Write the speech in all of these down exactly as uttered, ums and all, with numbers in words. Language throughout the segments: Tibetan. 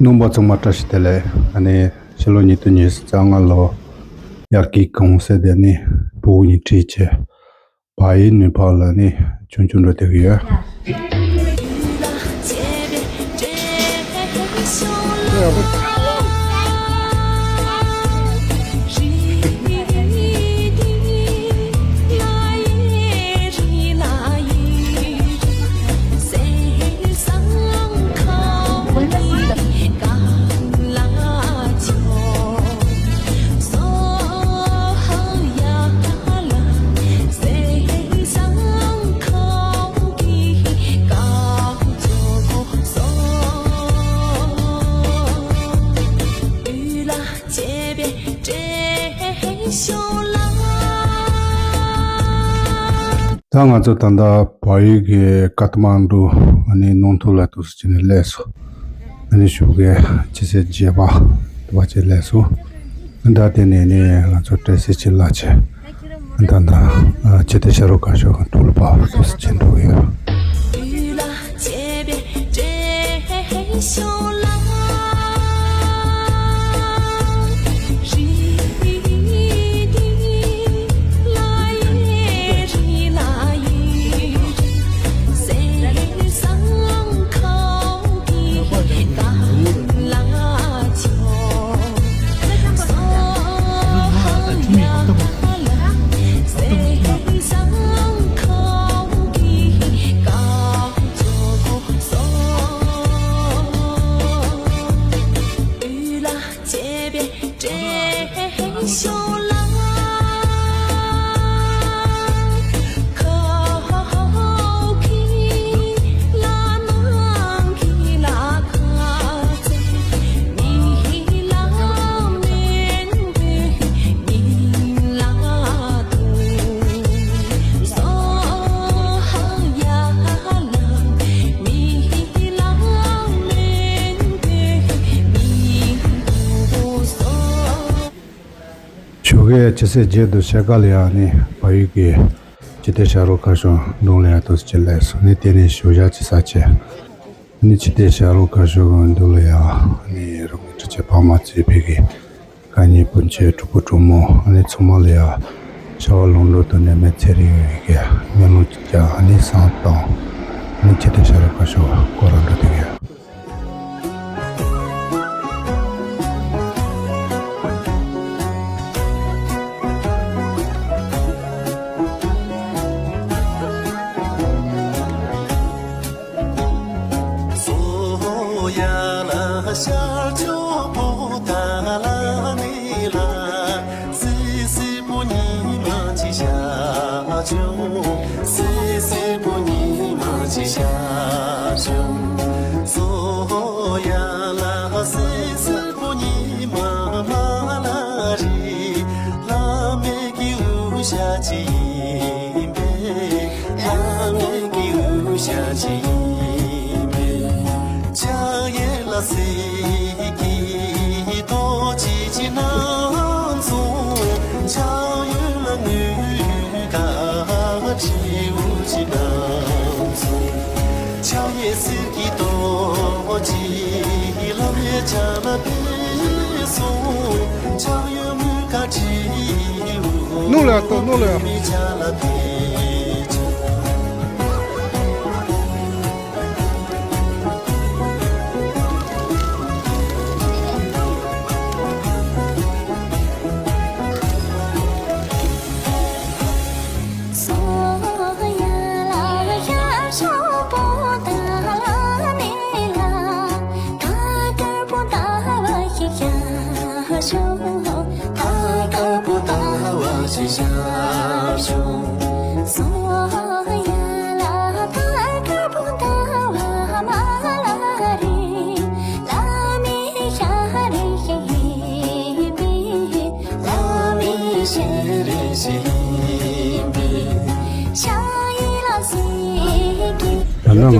རྣམ་པ་ཚང་མ་བཀྲ་ཤིས་བདེ་ལེགས། ཨ་ནི་ཕྱི་ལོ་ཉིས་སྟོང་ཉི་ཤུ་རྩ་ལྔ་ལོ་དབྱར་ཁའི་གུང་སེང་དེ་ནི་ཕྲུ་གུ་གཉིས་ཁྲིད་བྱས་བལ་ཡུལ་ནས་ཕར་ལ་ནི་ཆུང་ཆུང་འགྲོ་བསྡད་ཀྱི་ཡོད། ད་ང་ཚོ་ད་ལྟ་བལ་ཡུལ་གྱི་ཀ་ཐ་མན་ཌུ་ཨ་ནི་ནང་ཐུག་ལ་འདུག་སེ་བྱས་ནས་སླེབས་སོང་། ཨ་ནི་ཞོགས་ཀའི་ཕྱི་ཚེས་བརྒྱད་པ་དུ་བ་བྱས་སླེབས་སོང་། ད་དེ་ནས་ནི་ང་ཚོ་འགྲེལ་བཤད་ཅིག་ལ་བྱས། ད་ད་སྤྱི་བདེ་བྱ་རོག་ཁ་ཤོར་གྱི་ཐུགས་ལ་བབས་འདུག་སེ་བྱས་འགྲོ་གི་ཡོད། ཞོགས་ཀའི་ཕྱི་ཚེས་བརྒྱད་དུ་ཕྱེད་ཀ་ལ་ཡང་ནི་བལ་ཡུལ་གྱི་སྤྱི་བདེ་བྱ་རོག་ཁ་ཤོར་གདོང་ལ་ཡང་འདུག་སེ་བྱས་སླེབས་སོང་། ནི་དེ་ནས་ཞོགས་ཇ་ཅིག་ཟ་བྱས། ནི་སྤྱི་བདེ་བྱ་རོག་ཁ་ཤོར་གྱི་མདུན་ལ་ཡང་ནི་རང་གི་འཕྲིན་བཅོལ་ཕ་མ་གཙོས་པའི་གི་དགའ་ཉེ་སྤུན་མཆེད་གྲོགས་པོ་གྲོགས་མོ་ནི་ཚང་མ་ལ་ཡང་ཕྱར་བ་ལེན་ལུགས་དང་ནད་མེད་ཚེ་རིང་བའི་གི་སྨོན་ལམ་ཅིག་ཀྱང་ནི་བསམ་བཏང་། ནི་སྤྱི་བདེ་བྱ་རོག་ཁ་ཤོར་སྐོར་ར་འགྲོ་བསྡད་ཀྱི་ཡོད། ནོར་ལ་ལྟོས། ནོར་ལ། ད་ལྟ་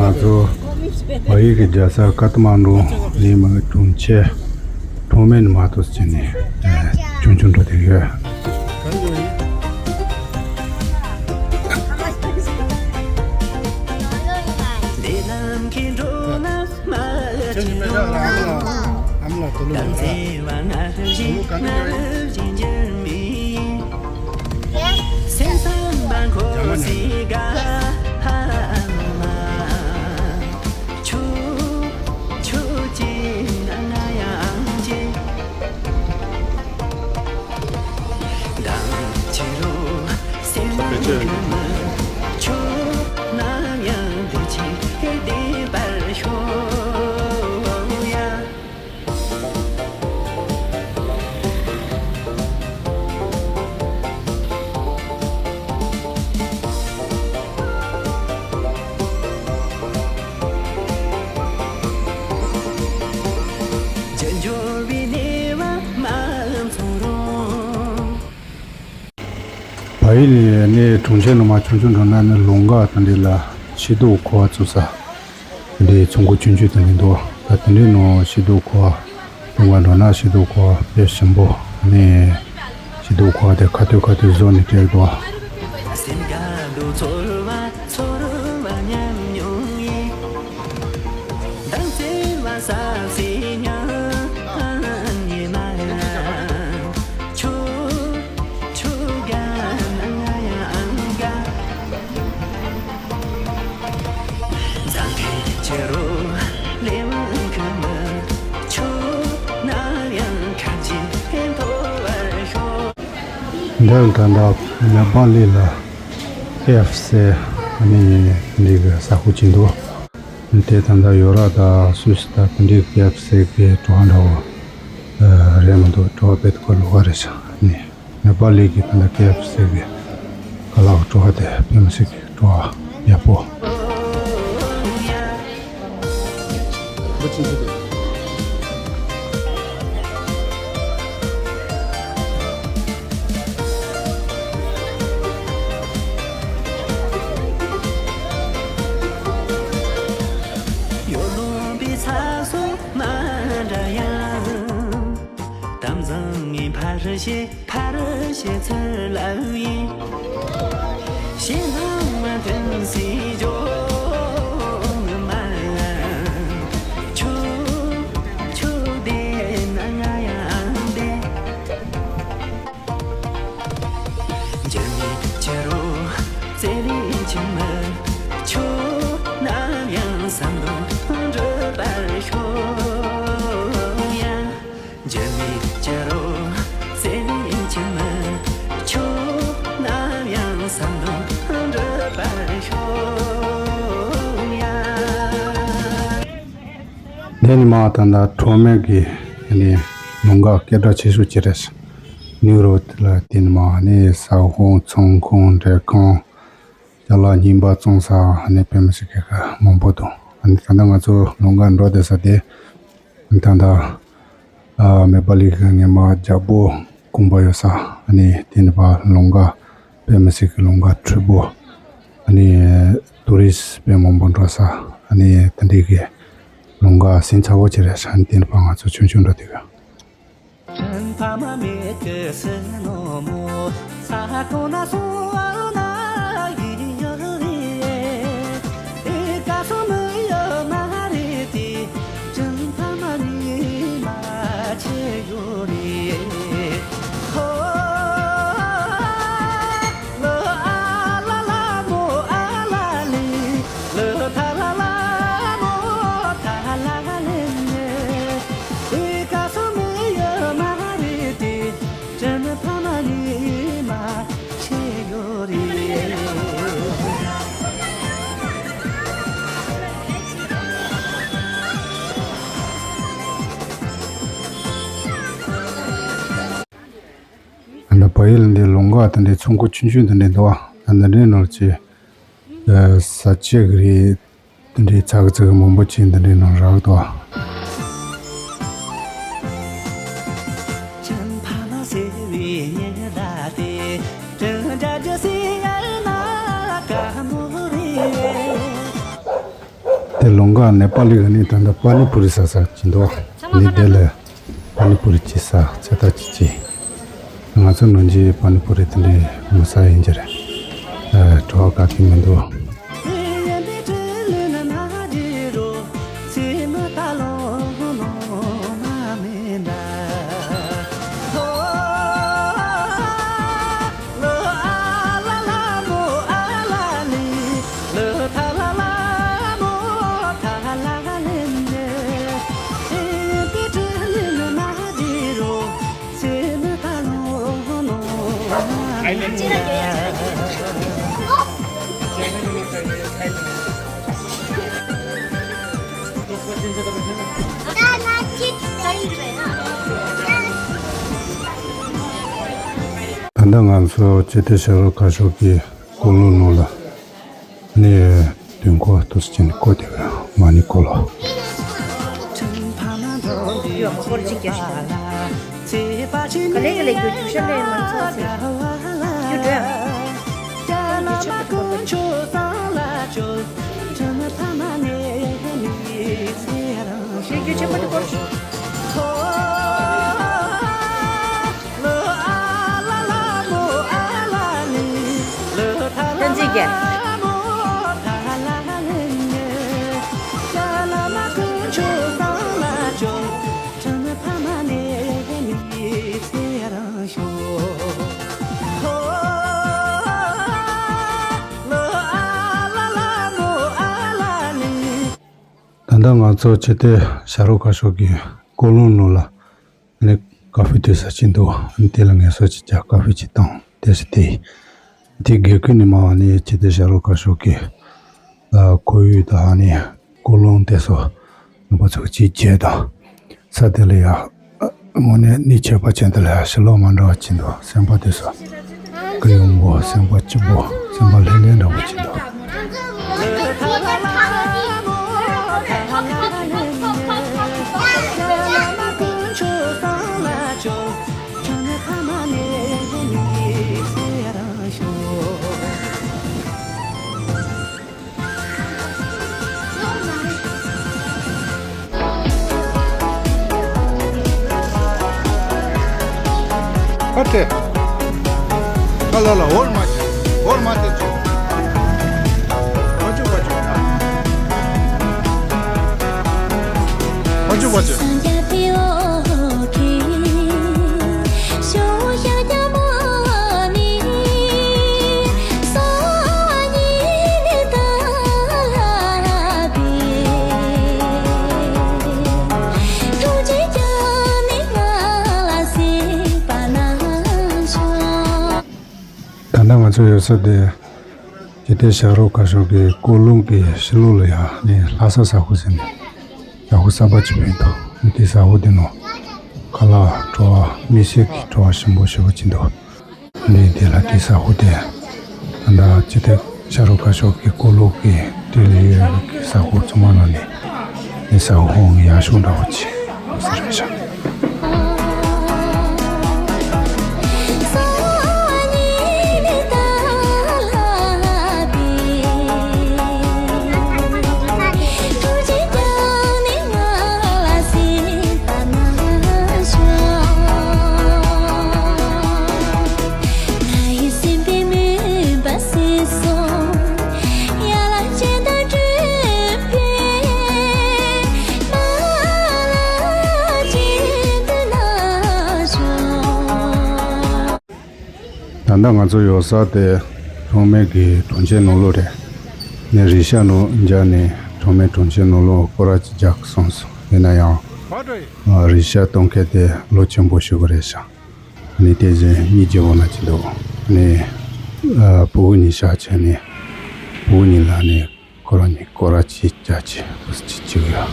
ང་ཚོ་བལ་ཡུལ་གྱི་རྒྱལ་ས་ཀ་ཐ་མན་ཌུ་ནས་མི་གྲོང་ཁྱེར་གྲོང་མི་ནས་མར་འདུག་སེ་བྱས་ནས་ཆུང་ཆུང་འགྲོ་བསྡད་ཡོད། བལ་ཡུལ་ནས་གྲོང་ཁྱེར་ནང་མར་ཆུང་ཆུང་འགྲོ་ན་ནི་ལུང་ག་དེ་འདྲ་ལ་ཤེལ་ཏོག་ཁུ་བ་བཙུགས་ས། དེ་འདྲའི་ཚོང་ཁང་ཆུང་ཆུང་དེ་འདྲ་འདུག་ད་དེ་འདྲའི་ནང་ཤེལ་ཏོག་ཁུ་བ། ལུང་ག་འགྲོ་ན་ཤེལ་ཏོག་ཁུ་བ་དཔེ་ཞིམ་པོ་ནི། ཤེལ་ཏོག་ཁུ་བ་དེ་ཁ་ཐུག་ཁ་ཐུག་བཟོས་ནས་སྤྲད་འདུག་འདིར་ད་ལྟ་མེ་པ་ལི་ལ་ཀེ་ཨེཕ་སི་ནི་འདི་གི་ས་ཁུག་ཅིག་འདུག་དེ་ད་ལྟ་ཡོ་རོབ་དང་སུད་སི་དང་དེ་འདྲའི་ཀེ་ཨེཕ་སི་གི་བྲོ་བ་འདྲ་བོ་རེད་མི་འདུག་བྲོ་བ་དཔེ་ཁོ་ལོགས་ཀ་རེད་ཤག་ནི། མེ་པ་ལི་གི་ད་ལྟ་ཀེ་ཨེཕ་སི་གི་ཁ་ལག་བྲོ་བ་དེ་དཔེ་མི་སྲིད་ཀྱི་བྲོ་བ་ཡག་པོ། ཡོ་ལོན་པའི་ཚ་སོ་མ་འདྲ་ཡང་། དམ་བཟང་ངའི་ཕ་རི་ཤེ་ཕ་རི་ཤེ་ཚུར་ལ་ཡིན། ཤེ་ལྷང་མ་ཐོན་སི་ཇོ་ང་མ། ཆུ་ཆུ་དེ་ན་ང་ཡང་དེ། འཇར་མི་ཆ་རོ་ཙེ་ལི་ཆི་མ། ཁྱོད་ནམ་ཡང་བསམ་བློ་འགྲོ་བར་ཤོག་ཡ། འཇར་མི་ཆ་རོ་ཙེ་ལི་ཆི་མ། ཁྱོད་ནམ་ཡང་བསམ་བློ་འགྲོ་བར་ཤོག་ཡ། དེ་ནི་མ་ད་ལྟ་གྲོགས་མེད་ཀྱི་ནི་ལུང་ག་སྐད་གྲགས་ཆེ་ཤོས་ཅིག་རེད། ནིའུ་ཡོག་ལ་དེ་ནི་མ་ནི་ས་ཁོངས་ཚོང་ཁང་འབྲེལ་ཁང་ཅ་ལག་རྙིང་པ་བཙོང་ས་ནི་དཔེ་མི་སྲིད་ཀྱི་མང་པོ་འདུག་ཨ་ནི་ད་ལྟ་ང་ཚོ་ལུང་ག་འགྲོ་བསྡད་ས་དེ་ད་ལྟ་ཨ་མེ་པ་ལི་གི་ངེ་མ་རྒྱལ་པོ་ཁང་པ་ཡོད་ས་ཨ་ནི་དེ་ནི་པ་ལུང་ག་དཔེ་མི་སྲིད་ཀྱི་ལུང་ག་འཁྲུལ་པོ། ཨ་ནི་ཊུ་རི་སི་དཔེ་མང་པོ་འགྲོ་ས་ཨ་ནི་དེ་འདྲའི་གི་ལུང་ག་སིང་ཚ་བོ་ཅིག་རེད་ཤག་ཨ་ནི་དེ་ནི་པ་ང་ཚོ་ཆུང་ཆུང་འགྲོ་དུས་ག་ཨ་ནི་བལ་ཡུལ་འདི་ལུང་ག་དེ་འདྲའི་ཚོང་ཁང་ཆུང་ཆུང་དེ་འདྲའི་འདུག་ཨ་འདི་འདྲའི་ནང་ལ་ཅིག་ཨ་ཟ་ཆས་ཀྱི་རིགས་དེ་འདྲའི་ཚ་གི་ཚ་གི་མང་པོ་ཅིག་འདི་འདྲའི་ནང་རག་འདུག་དེ་ལུང་ག་ནེ་པ་ལི་ག་ནི་ད་ལྟ་པ་ནི་པུ་རི་ཟ་ས་ཅིག་འདུག་ནི་དེ་ལ་པ་ནི་པུ་རི་ཅིག་ཟ་ཚོད་ལྟ་ཅིག་བྱེད། ང་ཚོ་ནང་གི་པ་ནི་པུ་རི་དེ་འདྲའི་མི་ཟ་ཡིན་གྱི་རེད། ཨ་བྲོ་བ་ག་གི་མི་འདུག་ད་ལྟ་ང་ཚོ་སྤྱི་བདེ་བྱ་རོག་ཁ་ཤོར་གྱི་སྐོར་ལུང་ནང་ལ་ནས་དུས་འཁོར་དུ་ཕྱིན་གོ་དེ་མ་ཎི་འཁོར་ལོ། ག་ལེ་ག་ལེ་རྒྱུ་རྒྱུ་ཤ་ལས་མང་ཚོགས་ཟེར། རྒྱུ་འདྲ། རྒྱུ་ཆེན་པོ་དུ་གོ། རྒྱུ་ཆེན་པོ་དུ་གོ། བསྟན་འཛིན་རྒྱལ། ད་ལྟ་ང་ཚོ་སྤྱི་བདེ་བྱ་རོག་ཁ་ཤོར་གྱི་སྐོར་ལུང་ནང་ལ་ནི་ཀ་ཧྥེ་དུས་ས་ཅིག་འདུག་ཨ་ནི་དེ་ལ་ངལ་གསོ་ཅིག་རྒྱག་ཀ་ཧྥེ་ཅིག་བཏང་དེ་སི་དེ་དེ་དགེ་ཁུལ་ནས་མར་བ་ནི་སྤྱི་བདེ་བྱ་རོག་ཁ་ཤོར་གྱི་ཁོར་ཡུག་དང་ཨ་ནི་སྐོར་ལུང་དེ་ཚོ་ནུབ་པ་ཚོ་ཅིག་བྱས་དང་ས་དེ་ལ་ཡ་དངོས་གནས་ནི་ཆོས་པ་ཅན་དེ་ལ་ཡ་ཕྱི་ལོགས་མ་འདྲ་བ་ཅིག་འདུག་སེམས་པ་དེ་ཚོ་གུ་ཡངས་པོ་སེམས་པ་སྐྱིད་པོ་སེམས་པ་ལྷོད་ལྷོད་འདྲ་བོ་ཅིག་འདུག་ཨ་ཏེ། ཨ་ལ་ལ་འོར་མ་ཏེ། འོར་མ་ཏེ་ཅོ། བ་ཅུ་བ་ཅུ། བ་ཅུ་བ་ཅུ། ད་ལྟ་ང་ཚོ་ཡོད་ས་དེ་སྤྱི་བདེ་བྱ་རོག་ཁ་ཤོར་གྱི་སྐོར་ལུང་གི་ཕྱི་ལོགས་ལ་ཡ་ནི་ལྷ་ས་ས་ཁུལ་ཟེར་ནས་ས་ཁུལ་གསར་པ་ཅིག་བྱུང་འདུག་དེ་ས་ཁུལ་དེ་ནང་ཁ་ལག་བྲོ་བ་མི་སེར་གྱི་བྲོ་བ་ཞིམ་པོ་ཞེ་པོ་ཅིག་འདུག་ནི་དེ་ལ་དེ་ས་ཁུལ་དེ་ད་ལྟ་སྤྱི་བདེ་བྱ་རོག་ཁ་ཤོར་གྱི་སྐོར་ལུང་གི་དེ་ལ་ཡོད་ས་ཁུལ་ཚང་མ་ནང་ནས་དེ་ས་ཁུལ་ཧོང་ཡག་ཤོས་འདྲ་བོ་ཅིག་ཟེར་བཞག་ད་ལྟ་ང་ཚོ་ཡོད་ས་དེ་གྲོང་སྨད་ཀྱི་གྲོང་ཁྱེར་ནང་ལོགས་རེད། ནས་རི་ཤ་ནང་འཇགས་ནས་གྲོང་སྨད་གྲོང་ཁྱེར་ནང་ལོགས་སྐོར་ར་ཅིག་རྒྱག་སོང་སོང་ཡིན་ན་ཡང་། རི་ཤ་གཏོང་མཁན་དེ་ལོ་ཆེན་པོ་ཞིག་རེད་ཤག་ནི་དེ་བཞིན་གཉིས་ཀྱི་འོག་ན་ཅི་འདུག་ནི་ཨ་ཕྲུ་གུ་གཉིས་ཤག་བྱས་ནས་ཕྲུ་གུ་གཉིས་ལ་ནི་ཁོ་རང་གཉིས་སྐོར་ར་ཅིག་རྒྱག་ཅིག་ཅིག་ཅིག་ཡོད།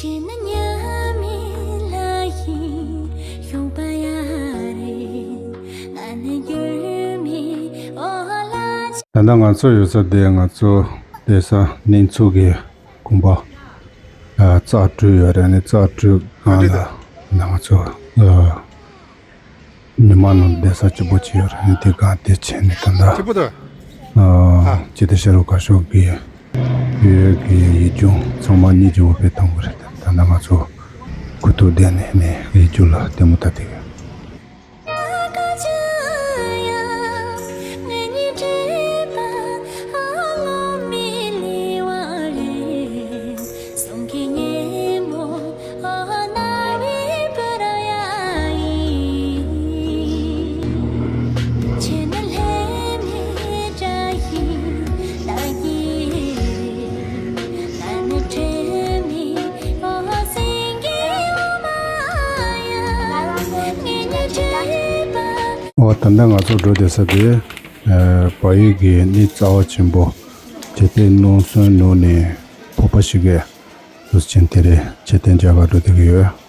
ད་ལྟ་ང་ཚོ་ཡོད་ས་དེ་ང་ཚོ་བསྡད་ས་གནས་ཚུལ་གྱི་དགོན་པ་ཨ་ཙག་སྤྲུལ་ཡོད་རེད། ནི་ཙག་སྤྲུལ་སྒང་ལ་ང་ཚོ་ཨ་མི་མང་ནང་བསྡད་ས་གཅིག་པོ་ཅིག་ཡོད་རེད། ནི་དེ་སྒང་དེ་བྱས་ནས་ད་ལྟ་ཨ་སྤྱི་བདེ་ཤེས་རབ་དགའ་ཕྱོགས་ཀྱི་བོད་ཀྱི་ཡིག་རྒྱུགས་ཚང་མ་གཉིས་ཀྱི་འོས་འཕེན་གཏོང་གི་རེད། ད་ལྟ་ང་ཚོ་ཁུ་ཐུག་བསྡད་ནས་ནི་ཡིག་རྒྱུགས་ལ་ལྟད་མོ་ལྟ་བསྡད་ཡོད། འོ་ད་ལྟ་ང་ཚོ་འགྲོ་བསྡད་ས་དེ་ཨ་བལ་ཡུལ་གྱི་གནས་རྩ་བ་ཆེན་པོ་འཇིག་རྟེན་སྣང་གསུམ་ནང་ནས་འཕགས་པ་ཤི་ཀའི་རུ་ཆེན་དེ་རེད། འཇིག་རྟེན་བརྒྱ་ག་འགྲོ་བསྡད་ཀྱི་ཡོད།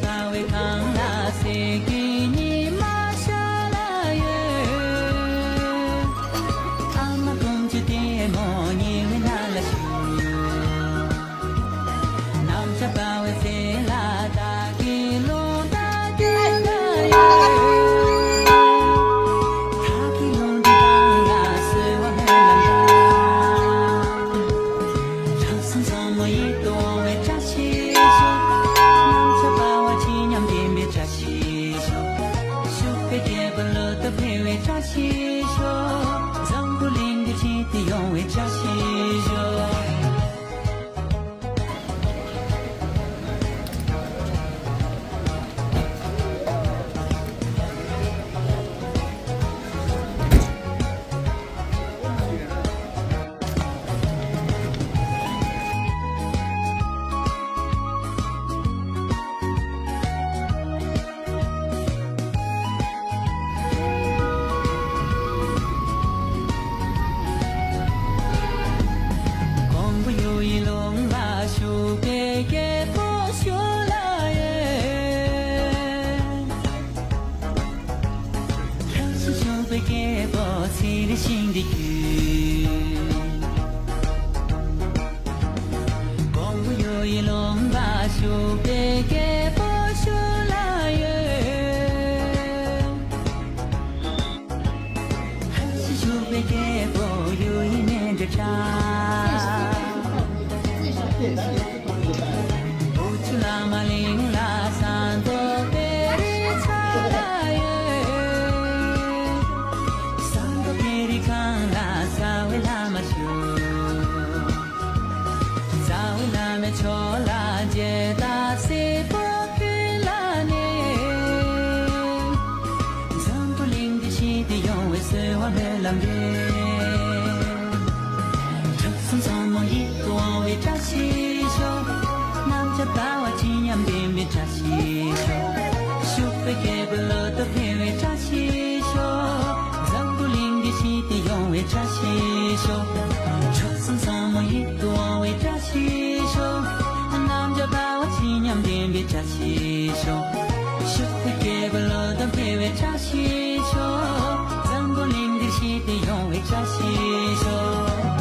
ཁ་བའི་ཁང་ལ་སེ་གི་ཉི་མ་ཤར་ལ་ཡོད། ཨ་མ་དཀོན་མཆོག་དེ་མོ་ཉེ་བའི་ན་ལ་བཞུགས་ཡོད། ནམ་ཞག་པ་བའི་ཚེ་ལ་ད་གི་ལོ་ད་གི་ད་ཡོད། ད་གི་ལོ་འདི་དང་ལ་སོལ་བ་མེད་ལ་འདུག་ལྷག་བསམ་ཚང་མ་ཡིད་དུ་འོང་བའི་བཀྲ་ཤིས་ཤོག་ནམ་ཞག་པ་བ་ཇི་སྙམ་བདེན་པའི་བཀྲ་ཤིས་ཤོག་ཕྱུག་པའི་རྒྱལ་པོ་ལོ་ཏོག་འཕེལ་བའི་བཀྲ་ཤིས་ཤོག་འཛམ་བུ་གླིང་འདིར་ཞི་བདེ་ཡོང་བའི་བཀྲ་ཤིས་ཤོག་གོང་བུ་གཡུ་ཡི་ལུང་ལ་བཞུགས་པའི་རྒྱལ་པོ་ཞུ་ལ་ཡོད། ལྷ་ཞིང་ཕྱུག་པའི་རྒྱལ་པོ་ཚེ་རིང་ཞིང་འདི་རྒྱུད། གོང་བུ་གཡུ་ཡི་ལུང་ལ་བཞུགས་པའི་རྒྱལ་པོ་ཞུ་ལ་ཡོད། ལྷ་ཞིང་ཕྱུག་པའི་རྒྱལ་པོ་གཡུ་ཡི་མཎྜལ་འཁྲབ། དབུ་ཆུ་བླ་མ་གླིང་ལ་ཟངས་མདོག་དཔལ་རི་ཚོགས་ལ་ཡོད། ཟངས་མདོག་དཔལ་རི་སྒང་ལ་རྩ་བའི་བླ་མ་བཞུགས། རྩ་བའི་བླ་མའི་ཕྱོགས་ལ་མཇལ་དར་སེར་པོ་ཕུལ་ལ་གནས། འཛམ་བུ་གླིང་འདི་ཞི་བདེ་ཡོང་བའི་གསོལ་བ་སྨོན་ལམ་འདེབས། ལྷག་བསམ་ཚང་མ་ཡིད་དུ་འོང་བའི་བཀྲ་ཤིས་ཤོག་ནམ་ཞག་པ་བ་ཇི་སྙམ་བདེན་པའི་བཀྲ་ཤིས་ཤོག་ཕྱུག་པའི་རྒྱལ་པོ་ལོ་ཏོག་འཕེལ་བའི་བཀྲ་ཤིས་ཤོག་འཛམ་བུ་གླིང་འདི་ཞི་བདེ་ཡོང་བའི་བཀྲ་ཤིས་ཤོག་ལྷག་བསམ་ཚང་མ་ཡིད་དུ་འོང་བའི་བཀྲ་ཤིས་ཤོག་རྣམ་འཇོག་པ་བ་ཇི་སྙམ་བདེན་པའི་བཀྲ་ཤིས་ཤོག་ཕྱུག་པའི་རྒྱལ་པོ་ལོ་ཏོག་འཕེལ་བའི་བཀྲ་ཤིས་ཤོག་འཛམ་བུ་གླིང་འདིར་ཞི་བདེ་ཡོང་བའི་བཀྲ་ཤིས་ཤོག་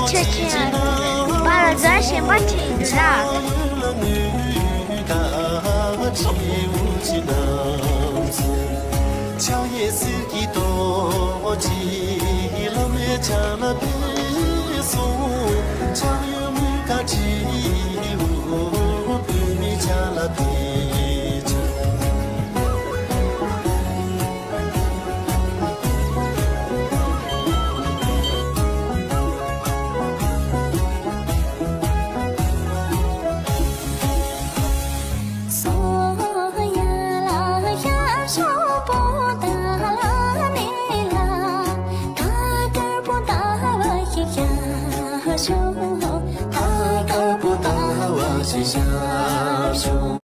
ཆོས་ཆེན་པར་མཛའ་གཞན་པ་ཁྲིད་འདུག་ལ། ཕྱག་གཡས་གསེར་གྱི་ཏོག་ཅིག་བླ་མའི་ཕྱག་ལ་ཕེབས་སོང་། ཕྱག་གཡོན་མོས་ག་བྲིས་འོ་བུད་མེད་ཕྱག་ལ་ཕེབས་བྱུང་།